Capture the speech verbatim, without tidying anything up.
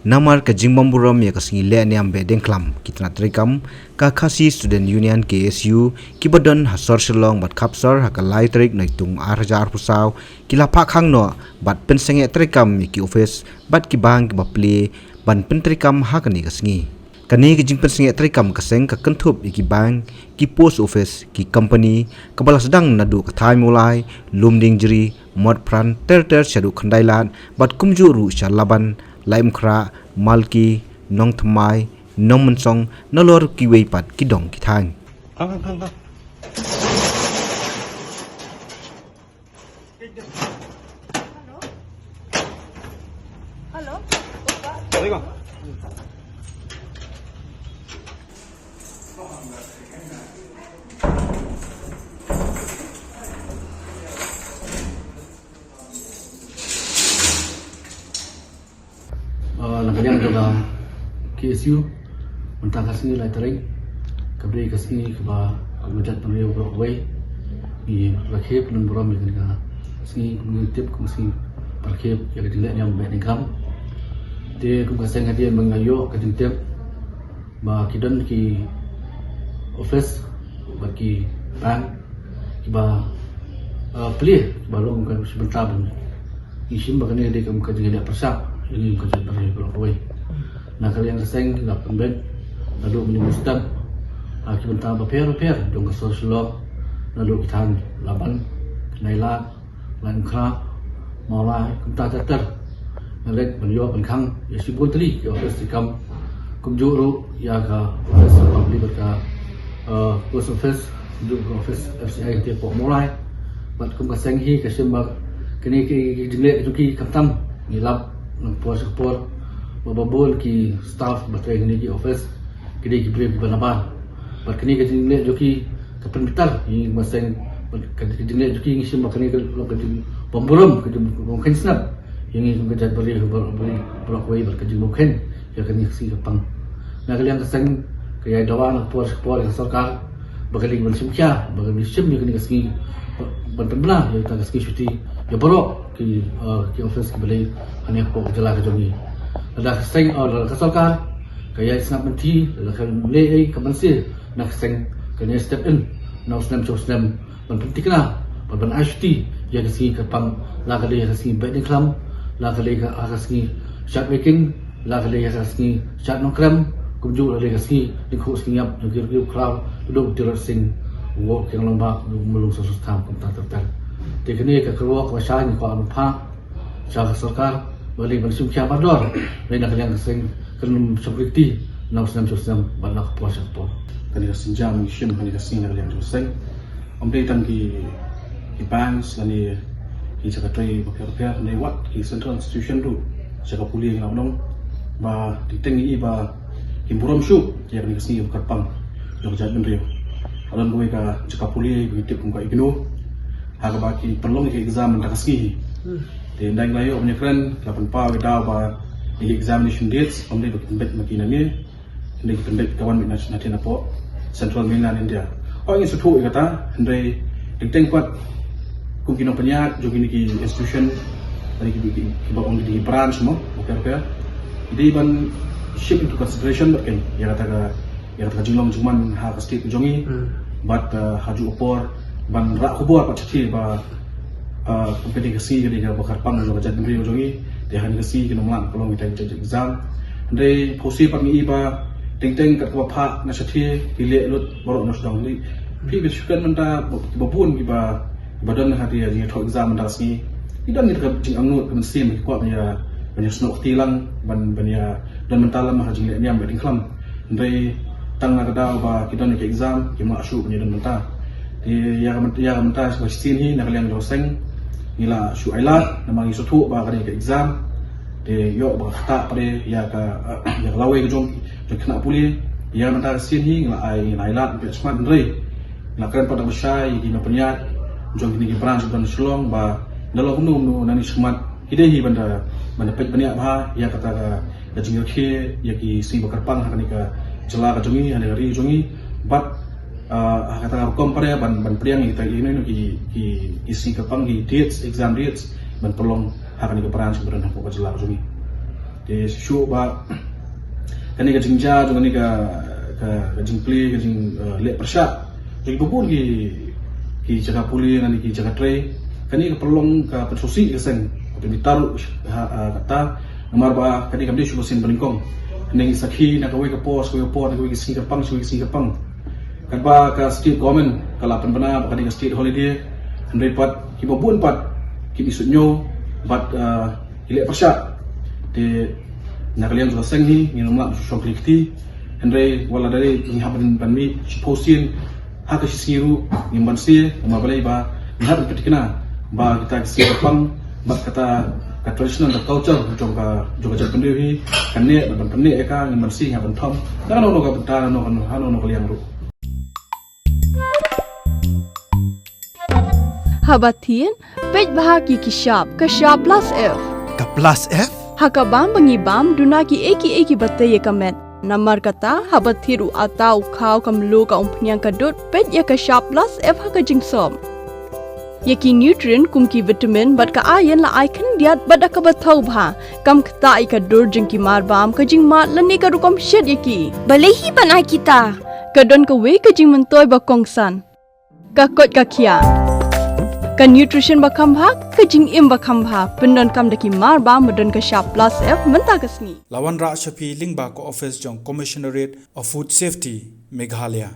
Namar ka jingbym burom ïa ka sngi lehniam Behdeiñkhlam, ki tnat treikam ka Khasi Student Union, K S U, kiba don ha sor Shillong bad Khapsor ha ka lai tarik Naitung arhajar arphew saw, ki la phah khang noh bad pynsangeh treikam ïa ki office bad ki bank kiba plie ban pyntreikam ha kane ka sngi. Kane ka jingpynsangeh treikam ka seng ka kynthup ïa ki bank, ki post office, ki company, kaba la sdang naduh ka thaiñ Mawlai, Lumdiengjri, Motphran, ter ter shaduh Khyndailad bad kumjuh ruh sha Laban, Laitumkhrah, Malki, Nongthymmai, Nongmynsong, nalor kiwei pat ki dong ki thaiñ. Ah, na ka liang jong ka K S U, mynta ka sngi lai tarik, ka dei ka sngi kaba ka jaitbynriew baroh kawei ngi rakhe pynburom ïa kane ka sngi, ngi tip kum ka sngi rakhe ïa ka jinglehniam Behdeiñkhlam. Te kum ka seng hadien ba nga ïoh ka jingtip ba ki don ki office bad ki bank kiba, uh, plie, kiba long ka shi bynta ban ngi shim ba kane ka dei ka, ka jingleh pyrshah ïa ngi kum ka jaitbynriew baroh kawei. Na ka liang ka seng la pynbeit naduh mynstep ha ki bynta bapher bapher jong ka sor Shillong, naduh ki thaiñ Laban, Khyndailad, Laitumkhrah, Mawlai, kumta ter ter. Nga leit ban ïoh ban khang ïa shibun tylli ki office treikam, kumjuh ruh ïa ka office public bad ka, eh, post office, kumjuh ka office F C I hapoh Mawlai. Bad kum ka seng hi ka shim ba kine ki, ki jingleh jong ki khamtam ngi lap na ka por sha ka por ba, ba bun ki staff ba trei ha kine ki office ki dei ki briew kiba nabar. Bad kane ka jingleh jong ki ka pynbitar ïa ngi kum ka seng, bad ka jingleh jong ki ngi shim ba kane ka long ka jingbymburom, ka jingbymkheiñ snap ïa ngi kum ka jaitbynriew baroh kawei, bad ka jingbymkheiñ ïa kane ka sngi kyrpang. Na ka liang ka seng ka ïai dawa na ka por sha ka por ïa ka sorkar ba ka dei ban shim khia, ba ka dei ban shim ïa kane ka sngi ban pynbna ïa kata ka sngi shuti ïa baroh ki, uh, ki office kiba dei hangne hapoh ka jylla ka jong ngi. Lada ka seng, uh, lada ka sorkar ka ïai sngap lynti, lada ka leh ei ka mynsiem, na ka seng kan ïai step in na u snem sha u snem ban pynthikna bad ban ai shuti ïa ka sngi kyrpang, la ka dei ïa ka sngi Behdeiñkhlam, la ka dei ïa ka, ka sngi Shad Weiking, la ka dei ïa ka sngi Shad Nongkrem, kumjuh la dei ka sngi Lyngkhuh Sngi Ïap jong ki riew khraw, Ïaduh Tirot Sing, u Woh Kiang Nangbah, u Myllung Sossotham, kumta ter ter. Te kane ka kyrwoh kaba shai ngi kwah ban phah sha ka sorkar ba dei ban shim khia bardor, dei na ka liang ka seng kan ym shong riti na u snem sha u snem bad na ka por sha ka por. Kane ka sienjam ngi shim kane ka sngi na ka liang jong ka seng. Ym dei tang ki, ki banks lane ki jaka trei bapher bapher, ne wat ki central institution ruh, jaka pule ngi la ong ba teng teng ngi i ba kim burom shuh ïa kane ka sngi kaba kyrpang jong ka jaitbynriew. Ka don kawei ka jaka pule ba ngi tip kum ka IGNOU, ha kaba ki pynlong ïa ka exam mynta ka sngi hi. Te ynda ngi la ïoh ban ïakren, la pynpaw ïa ka daw ba ïa ka examination dates ym dei ba ki pynbeit ma ki nangne, hynrei ki pynbeit ka wan beit na, na, na pdeng central mainland India. Hooid, ngi sngewthuh ïa kata, hynrei teng teng pat kum ki nongpynïaid jong kine ki institution, lane ki, ki, kiba ong ki branch mo, bapher bapher, ki dei ban shim into consideration bad kane ïa kata ka, ïa kata ka jinglong jingman ha ka state ka jong ngi. Hmm. Bad, uh, ha juh ka por ban rah khubor pat shathie ba, uh, kum kane ka sngi ka dei kaba kyrpang jong ka jaitbynriew jong ngi. Te ha kane ka sngi kin ym lah ban pynlong kita ki exam. Hynrei phusi pat ngi i ba teng teng kat kaba phah na shathie ki leh lut baroh na sdang. Hynrei phi, phi shu kren mynta ba, ba bun kiba, kiba don ha ka jingïathoh exam mynta ka sngi, ki don kita ka jingangnud ka mynsiem, ki kwah ban ïa, ban ïasnoh kti lang, ban, ban ïa don mynta lem ha ka jinglehniam Behdeiñkhlam. Hynrei tang na ka daw ba ki don ïa ka exam kim lah shuh ban ïa don mynta. Te ïa ka myn-, ïa ka mynta ba shisien hi na ka liang jong ka seng ngi la shu ailad namar ngi sngewthuh ba ka dei ka exam. Te ïoh ba ka ktah pat ïa ka, ïa ka lawei ka jong, jong ki khynnah pule. Ïa ka mynta ka sien hi ngi la ai, ngi la ailad, ngi peit shakhmat, hynrei ngi la kren pat da kaba shai ïa ki nongpynïaid jong kine ki branch ba don Shillong ba ynda long kumno kumno nangne shakhmat ki dei hi ban da, ban da peit bniah bha ïa kata ka, ka jingrakhe ïa ki sngi ba kyrpang ha kane ka jylla ka jong ngi, ha kane ka ri jong ngi. Bad, ah, ha kata ka rukom pat ban, ban pdiang ïa kita, ïa kino kino ki, ki, ki sngi kyrpang, ki dates, exam dates ban pynlong ha kane ka branch ba don hapoh ka jylla ka jong ngi. Te shuh ba kane ka jingjia jong kane ka, ka, ka jingplie, ka jing, eh, leh pyrshah jong kiba bun ki, ki jaka pule, kane ki jaka trei. Kane ka pynlong ka pynsngewsih ka seng, ka pynbitar ha, ha kata. Namar ba kane kam dei shuh ba sien ba nyngkong. Kane ngi sakhi na kawei ka por sha kawei ka por, na kawei ka sngi kyrpang sha kawei ka sngi kyrpang. Katba ka state government ka la pynbna ba kane ka state holiday, hynrei pat kiba bun pat ki ïohsngew bad, eh, ki leh pyrshah. Te na ka liang jong ka seng hi ngin ym lah ban shong kylli kti. Hynrei wat la dei ngi hap ban, ban mih shiphew sien ha ka shi sngi ruh ngim banse, namar balei ba ngi hap ban pynthikna ba kita ki sngi kyrpang bad kata ka traditional, ka culture jong ka, jong ka jaitbynriew hi, kan neh bad ban pynneh ïa ka, ngim banse, ngi hap ban thom. Te hano hano ka bynta, hano hano, hano hano ka liang ruh. Haba thied, peit bha ki, ki shap, ka shap plus F. Ka plus F? Ha ka bam ba ngi bam, duna kiei kiei kiba tei ïa ka met. Namar kata, haba thied u atta, u khaw, ka mluh, ka umphniang, ka dud, peit ïa ka shap plus F ha ka jingsop. Ïa ki nutrient kum ki vitamin bad ka iron la ai khyndiat bad da kaba thaw bha. Kam ktah ïa ka dur jong ki marbam, ka jingmad lane ka rukom shet ïa ki. Balei hi ban ai kita? Ka don kawei ka jingmyntoi ba kongsan. Ka koit ka khiah. Ka nutrition ba kham bha, ka jingim ba kham bha. Pyndonkam da ki marbam ba don ka shap plus F mynta ka sngi. La wanrah sha phi lyngba ka office jong Commissionerate of Food Safety, Meghalaya.